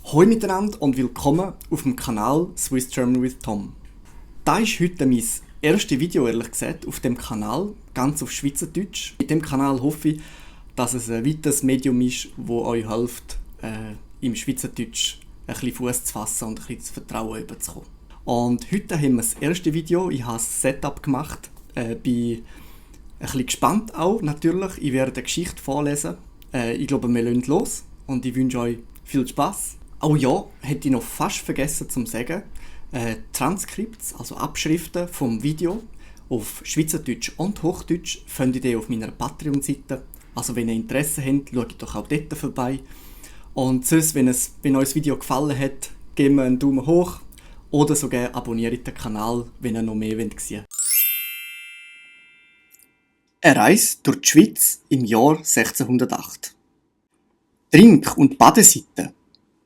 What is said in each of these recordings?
Hallo miteinander und willkommen auf dem Kanal Swiss German with Tom. Das ist heute mein erstes Video, ehrlich gesagt, auf dem Kanal, ganz auf Schweizerdeutsch. Mit dem Kanal hoffe ich, dass es ein weiteres Medium ist, das euch hilft, im Schweizerdeutsch ein bisschen Fuß zu fassen und ein bisschen Vertrauen überzukommen. Und heute haben wir das erste Video. Ich habe das Setup gemacht, bin ein bisschen gespannt auch, natürlich. Ich werde eine Geschichte vorlesen. Ich glaube, wir legen los und ich wünsche euch viel Spaß. Oh ja, hätte ich noch fast vergessen zu sagen, Transkripts, also Abschriften vom Video auf Schweizerdeutsch und Hochdeutsch findet ihr auf meiner Patreon-Seite. Also wenn ihr Interesse habt, schaut doch auch dort vorbei. Und sonst, wenn euch das Video gefallen hat, gebt mir einen Daumen hoch oder sogar abonniert den Kanal, wenn ihr noch mehr sehen wollt. Eine Reise durch die Schweiz im Jahr 1608. Trink- und Badeseiten,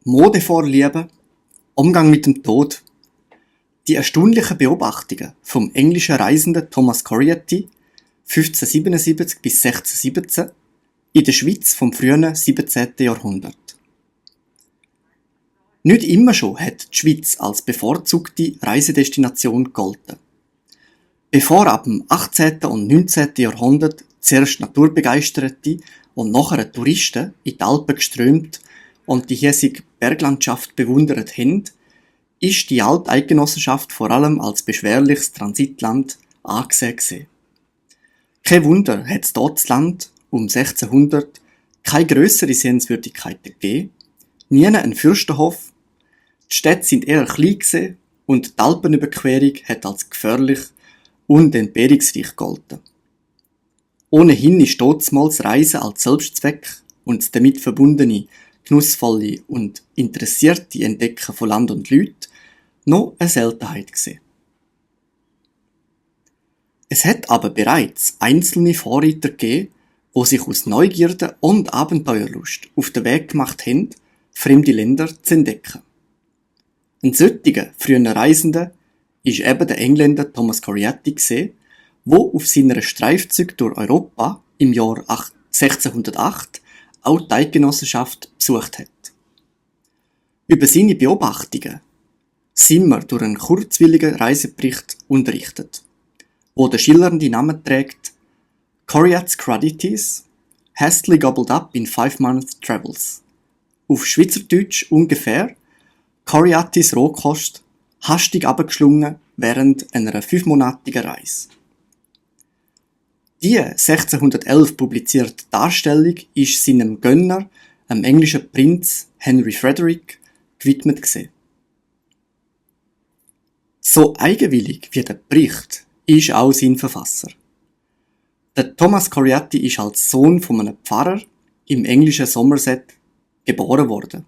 Modevorlieben, Umgang mit dem Tod. Die erstaunlichen Beobachtungen vom englischen Reisenden Thomas Coryatty 1577 bis 1617 in der Schweiz vom frühen 17. Jahrhundert. Nicht immer schon hat die Schweiz als bevorzugte Reisedestination gegolten. Bevor ab dem 18. und 19. Jahrhundert zuerst Naturbegeisterte und nachher Touristen in die Alpen geströmt und die hiesige Berglandschaft bewundert haben, ist die Alteidgenossenschaft vor allem als beschwerliches Transitland angesehen gewesen. Kein Wunder hat es dort das Land um 1600 keine grössere Sehenswürdigkeiten gegeben, nie ein Fürstenhof, die Städte sind eher klein gewesen und die Alpenüberquerung hat als gefährlich und entbehrungsreich gegolten. Ohnehin ist dortmals Reisen als Selbstzweck und das damit verbundene genussvolle und interessierte Entdecken von Land und Leuten noch eine Seltenheit gewesen. Es hat aber bereits einzelne Vorreiter gegeben, die sich aus Neugierde und Abenteuerlust auf den Weg gemacht haben, fremde Länder zu entdecken. Ein solcher früher Reisender ist eben der Engländer Thomas Coryatty gewesen, der auf seiner Streifzüge durch Europa im Jahr 1608 auch die Eidgenossenschaft besucht hat. Über seine Beobachtungen sind wir durch einen kurzwilligen Reisebericht unterrichtet, wo der schillernde Namen trägt Coryat's Crudities, hastily gobbled up in 5 months travels. Auf Schweizerdeutsch ungefähr Coryattys Rohkost, hastig abgeschlungen während einer 5-monatigen Reise. Die 1611 publizierte Darstellung ist seinem Gönner, dem englischen Prinz Henry Frederick, gewidmet gewesen. So eigenwillig wie der Bericht ist auch sein Verfasser. Der Thomas Coryatty ist als Sohn von einem Pfarrer im englischen Somerset geboren worden.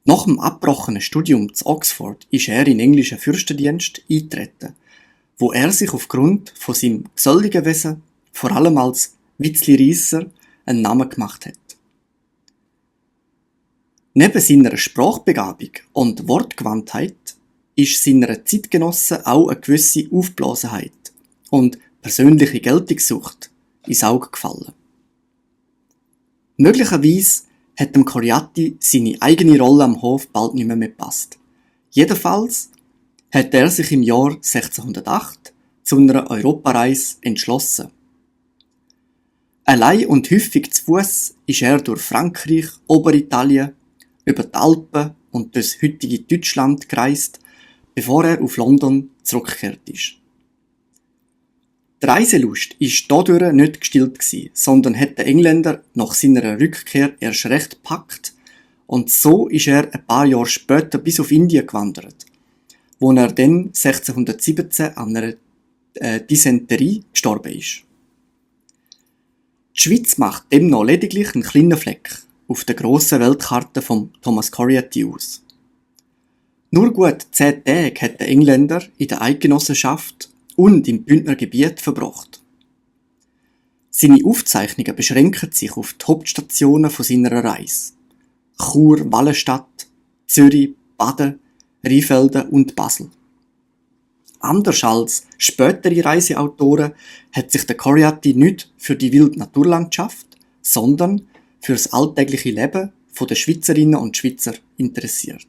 Nach dem abgebrochenen Studium zu Oxford ist er in den englischen Fürstendienst eingetreten, wo er sich aufgrund von seinem geselligen Wesen vor allem als Witzli-Reisser einen Namen gemacht hat. Neben seiner Sprachbegabung und Wortgewandtheit ist seiner Zeitgenossen auch eine gewisse Aufblasenheit und persönliche Geltungssucht ins Auge gefallen. Möglicherweise hat dem Coryatty seine eigene Rolle am Hof bald nicht mehr gepasst. Jedenfalls hat er sich im Jahr 1608 zu einer Europareise entschlossen. Allein und häufig zu Fuss ist er durch Frankreich, Oberitalien, über die Alpen und das heutige Deutschland gereist, bevor er auf London zurückgekehrt ist. Die Reiselust war dadurch nicht gestillt gewesen, sondern hat der Engländer nach seiner Rückkehr erst recht gepackt und so ist er ein paar Jahre später bis auf Indien gewandert, wo er dann 1617 an einer Dysenterie gestorben ist. Die Schweiz macht demnach lediglich einen kleinen Fleck auf der grossen Weltkarte von Thomas Coryatty aus. Nur gut 10 Tage hat der Engländer in der Eidgenossenschaft und im Bündner Gebiet verbracht. Seine Aufzeichnungen beschränken sich auf die Hauptstationen von seiner Reise: Chur, Wallenstadt, Zürich, Baden, Rheinfelden und Basel. Anders als spätere Reiseautoren hat sich der Coriatti nicht für die wilde Naturlandschaft, sondern für das alltägliche Leben der Schweizerinnen und Schweizer interessiert.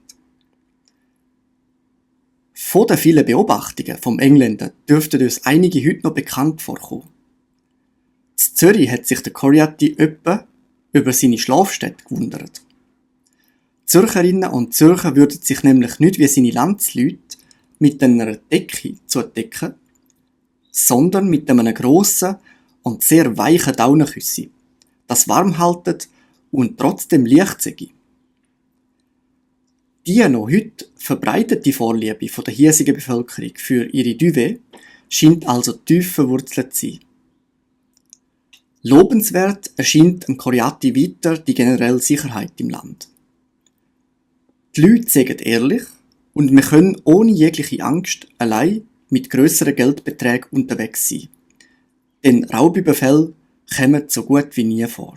Von den vielen Beobachtungen vom Engländer dürften uns einige heute noch bekannt vorkommen. In Zürich hat sich der Coriatti öppe über seine Schlafstätte gewundert. Zürcherinnen und Zürcher würden sich nämlich nicht wie seine Landsleute mit einer Decke zudecken, sondern mit einem grossen und sehr weichen Daunenküssi, das warm haltet und trotzdem leicht sei. Die noch heute verbreitete Vorliebe der hiesigen Bevölkerung für ihre Duvet scheint also tief verwurzelt zu sein. Lobenswert erscheint dem Coriatti weiter die generelle Sicherheit im Land. Die Leute sagen ehrlich und wir können ohne jegliche Angst allein mit grösseren Geldbeträgen unterwegs sein. Denn Raubüberfälle kommen so gut wie nie vor.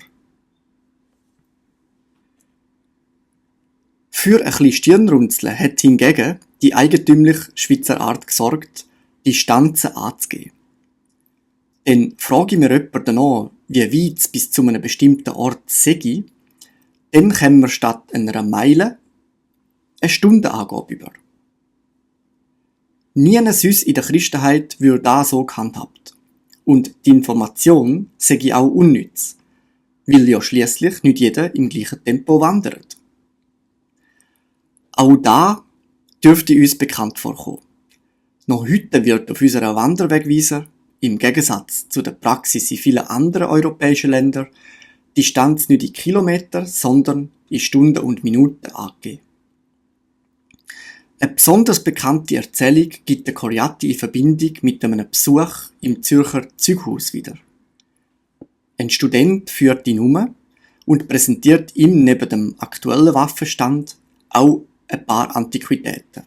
Für ein bisschen Stirnrunzeln hat hingegen die eigentümliche Schweizer Art gesorgt, Distanzen anzugeben. Denn frage ich mir jemand danach, wie weit es bis zu einem bestimmten Ort sei, dann kommen wir statt einer Meile eine Stundenangabe über. Nie sonst in der Christenheit würde das so gehandhabt. Und die Information sei auch unnütz, weil ja schliesslich nicht jeder im gleichen Tempo wandert. Auch da dürfte uns bekannt vorkommen. Noch heute wird auf unserer Wanderwegweiser, im Gegensatz zu der Praxis in vielen anderen europäischen Ländern, die Distanz nicht in Kilometer, sondern in Stunden und Minuten angegeben. Eine besonders bekannte Erzählung gibt der Coriatti in Verbindung mit einem Besuch im Zürcher Zeughaus wieder. Ein Student führt ihn um und präsentiert ihm neben dem aktuellen Waffenstand auch ein paar Antiquitäten.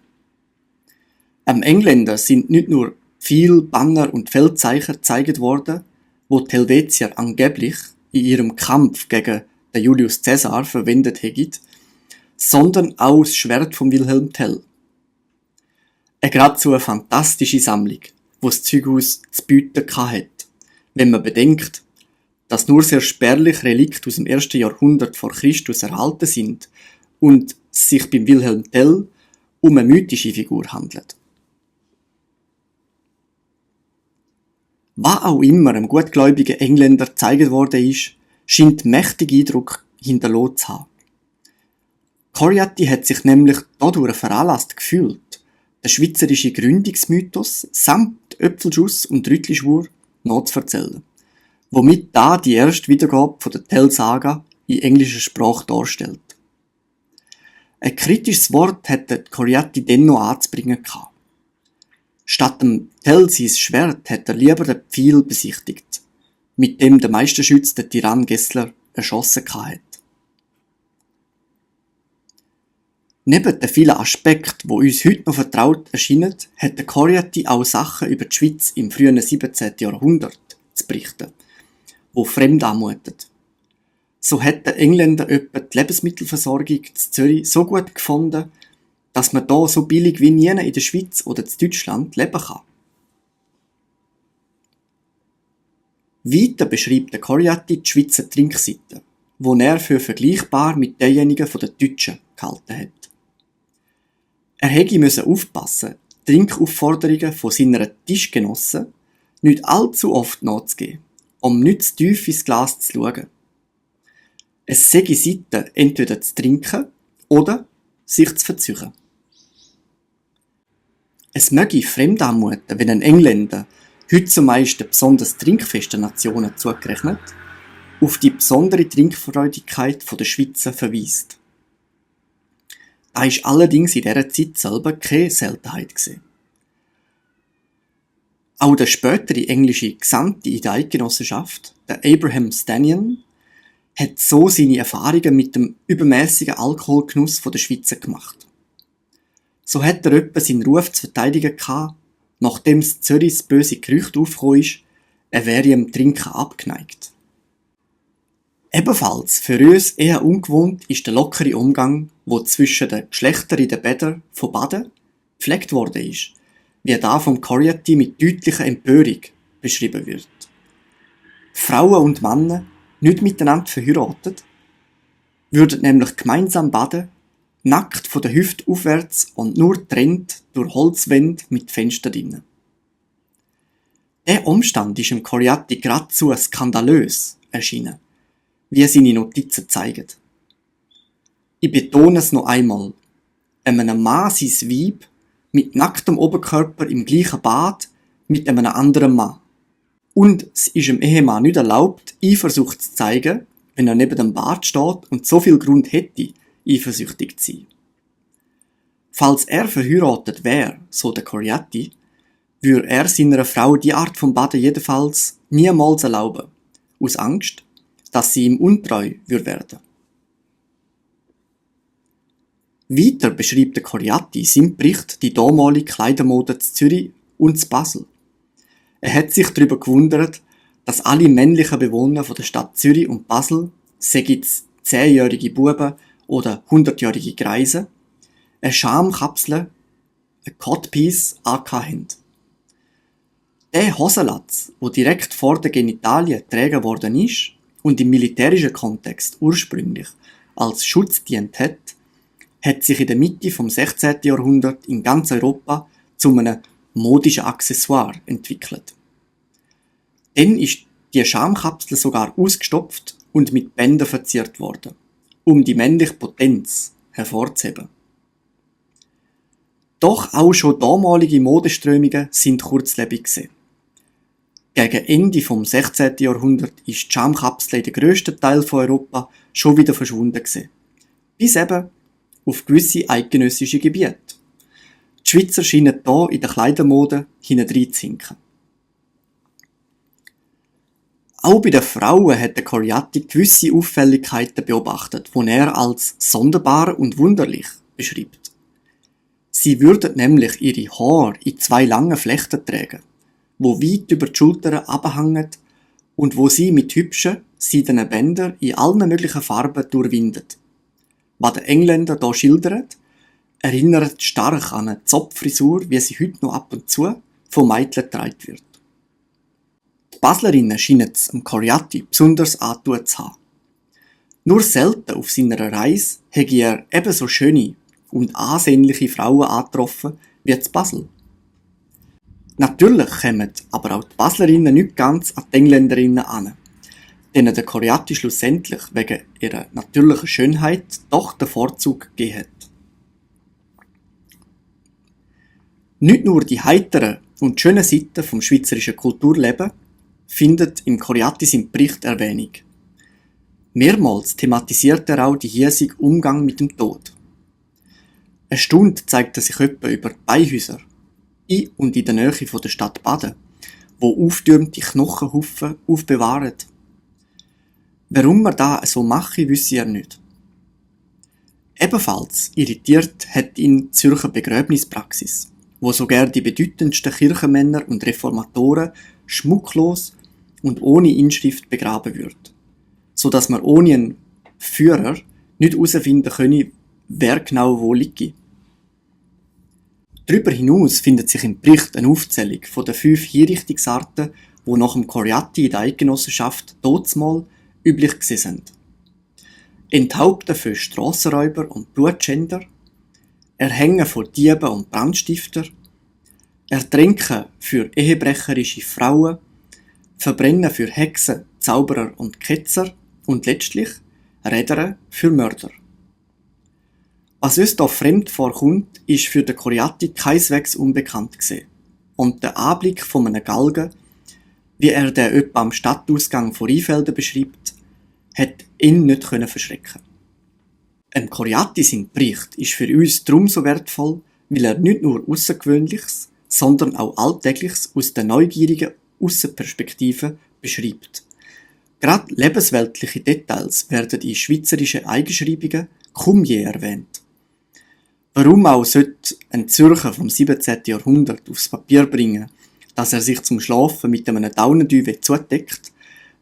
Am Engländer sind nicht nur viele Banner und Feldzeichen gezeigt worden, wo die Helvetier angeblich in ihrem Kampf gegen den Julius Caesar verwendet hätten, sondern auch das Schwert von Wilhelm Tell. Eine geradezu eine fantastische Sammlung, die das Zeughaus zu bieten hatte, wenn man bedenkt, dass nur sehr spärliche Relikte aus dem 1. Jahrhundert vor Christus erhalten sind und es sich beim Wilhelm Tell um eine mythische Figur handelt. Was auch immer einem gutgläubigen Engländer gezeigt worden ist, scheint mächtigen Eindruck hinterlassen zu haben. Coriatti hat sich nämlich dadurch veranlasst gefühlt, den schweizerischen Gründungsmythos samt Öpfelschuss und Rüttlischwur nachzuerzählen, womit da die erste Wiedergabe von der Tell-Saga in englischer Sprache darstellt. Ein kritisches Wort hätte Coriatti dennoch anzubringen gehabt. Statt dem Tell sein Schwert hat er lieber den Pfeil besichtigt, mit dem der Meisterschütz den Tyrann Gessler erschossen hatte. Neben den vielen Aspekten, die uns heute noch vertraut erscheinen, hat der Coriatti auch Sachen über die Schweiz im frühen 17. Jahrhundert zu berichten, die fremd anmuten. So hat der Engländer etwa die Lebensmittelversorgung in Zürich so gut gefunden, dass man da so billig wie nie in der Schweiz oder in Deutschland leben kann. Weiter beschreibt der Coriatti die Schweizer Trinkseite, die er für vergleichbar mit derjenigen der Deutschen gehalten hat. Er hätte aufpassen, Trinkaufforderungen von seinen Tischgenossen nicht allzu oft nachzugeben, um nicht zu tief ins Glas zu schauen. Es sei Seite entweder zu trinken oder sich zu verzeihen. Es möge fremd anmuten, wenn ein Engländer, heute zumeist den besonders trinkfesten Nationen zugerechnet, auf die besondere Trinkfreudigkeit der Schweizer verweist. Das war allerdings in dieser Zeit selber keine Seltenheit gewesen. Auch der spätere englische Gesandte in der Eidgenossenschaft, der Abraham Stanion, hat so seine Erfahrungen mit dem übermäßigen Alkoholgenuss der Schweizer gemacht. So hat er etwa seinen Ruf zu verteidigen gehabt, nachdem es Zürichs böse Gerücht aufgekommen ist, er wäre ihm Trinken abgeneigt. Ebenfalls für uns eher ungewohnt ist der lockere Umgang, der zwischen den Geschlechtern in den Bädern von Baden gepflegt worden ist, wie da vom Coriaty mit deutlicher Empörung beschrieben wird. Frauen und Männer, nicht miteinander verheiratet, würden nämlich gemeinsam baden, nackt von der Hüfte aufwärts und nur getrennt durch Holzwände mit Fenstern drinnen. Der Umstand ist im Coriaty geradezu skandalös erschienen, wie seine Notizen zeigen. Ich betone es noch einmal. Einem Mann sein Weib mit nacktem Oberkörper im gleichen Bad mit einem anderen Mann. Und es ist dem Ehemann nicht erlaubt, Eifersucht zu zeigen, wenn er neben dem Bad steht und so viel Grund hätte, eifersüchtig zu sein. Falls er verheiratet wäre, so der Coriaty, würde er seiner Frau die Art von Baden jedenfalls niemals erlauben, aus Angst, dass sie ihm untreu werden. Weiter beschreibt der Coriaty in seinem Bericht die damalige Kleidermode zu Zürich und zu Basel. Er hat sich darüber gewundert, dass alle männlichen Bewohner von der Stadt Zürich und Basel, sei es 10-jährige Buben oder 100-jährige Greise, eine Schamkapsel, ein Codpiece haben. Der Hosenlatz, der direkt vor den Genitalien getragen worden ist und im militärischen Kontext ursprünglich als Schutz dient hat sich in der Mitte vom 16. Jahrhundert in ganz Europa zu einem modischen Accessoire entwickelt. Dann ist die Schamkapsel sogar ausgestopft und mit Bändern verziert worden, um die männliche Potenz hervorzuheben. Doch auch schon damalige Modeströmungen sind kurzlebig gewesen. Gegen Ende vom 16. Jahrhundert ist die Schamkapsel in den grössten Teil von Europa schon wieder verschwunden gewesen. Bis eben auf gewisse eidgenössische Gebiete. Die Schweizer scheinen hier in der Kleidermode hinten zu hinken. Auch bei den Frauen hat der Coriaty gewisse Auffälligkeiten beobachtet, die er als sonderbar und wunderlich beschreibt. Sie würden nämlich ihre Haare in 2 langen Flechten tragen, wo weit über die Schultern abhängen und wo sie mit hübschen, seidenen Bändern in allen möglichen Farben durchwindet. Was der Engländer hier schildert, erinnert stark an eine Zopffrisur, wie sie heute noch ab und zu von Mädchen getragen wird. Die Baslerinnen scheinen es am Coriaty besonders angetan zu haben. Nur selten auf seiner Reise hätte er ebenso schöne und ansehnliche Frauen angetroffen wie zu Basel. Natürlich kommen aber auch die Baslerinnen nicht ganz an die Engländerinnen an, denen der Coriaty schlussendlich wegen ihrer natürlichen Schönheit doch den Vorzug gegeben hat. Nicht nur die heiteren und schönen Seiten vom schweizerischen Kulturleben findet im Coriaty sein Bericht Erwähnung. Mehrmals thematisiert er auch die hiesige Umgang mit dem Tod. Erstaunt zeigt er sich etwa über die Beihäuser in und in der Nähe von der Stadt Baden, wo auftürmte Knochenhaufen aufbewahren. Warum man das so mache, wisse er nicht. Ebenfalls irritiert hat ihn die Zürcher Begräbnispraxis, wo sogar die bedeutendsten Kirchenmänner und Reformatoren schmucklos und ohne Inschrift begraben wird, so dass man ohne einen Führer nicht herausfinden könne, wer genau wo liege. Darüber hinaus findet sich im Bericht eine Aufzählung von den 5 Hinrichtungsarten, die nach dem Coriaty in der Eidgenossenschaft dazumal üblich gewesen sind. Enthaupten für Strassenräuber und Blutschänder, Erhängen von Dieben und Brandstifter, Ertränken für ehebrecherische Frauen, Verbrennen für Hexen, Zauberer und Ketzer und letztlich Rädern für Mörder. Was uns hier fremd vorkommt, ist für den Coriaty keineswegs unbekannt gewesen. Und der Anblick von einem Galgen, wie er den etwa am Stadtausgang von Rheinfelden beschreibt, hat ihn nicht verschrecken. Ein Coriaty sein Bericht ist für uns darum so wertvoll, weil er nicht nur Außergewöhnliches, sondern auch Alltägliches aus der neugierigen Aussenperspektive beschreibt. Gerade lebensweltliche Details werden in schweizerischen Eingeschreibungen kaum je erwähnt. Warum auch sollte ein Zürcher vom 17. Jahrhundert aufs Papier bringen, dass er sich zum Schlafen mit einem Daunendüwe zudeckt,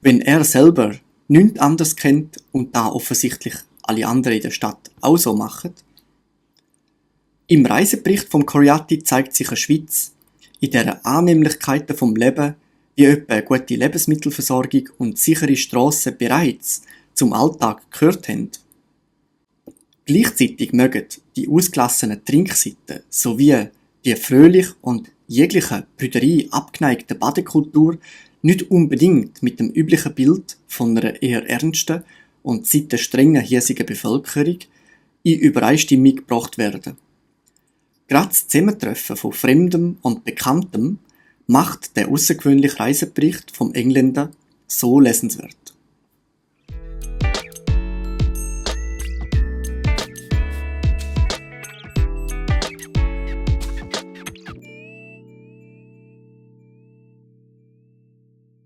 wenn er selber nichts anderes kennt und da offensichtlich alle anderen in der Stadt auch so machen? Im Reisebericht vom Coriaty zeigt sich eine Schweiz, in deren Annehmlichkeiten vom Leben, wie etwa eine gute Lebensmittelversorgung und sichere Strassen bereits zum Alltag gehört haben. Gleichzeitig mögen die ausgelassenen Trinkseiten sowie die fröhlich und jegliche Prüderie abgeneigte Badekultur nicht unbedingt mit dem üblichen Bild von einer eher ernsten und seitenstrengen hiesigen Bevölkerung in Übereinstimmung gebracht werden. Gerade das Zusammentreffen von Fremdem und Bekanntem macht der außergewöhnliche Reisebericht vom Engländer so lesenswert.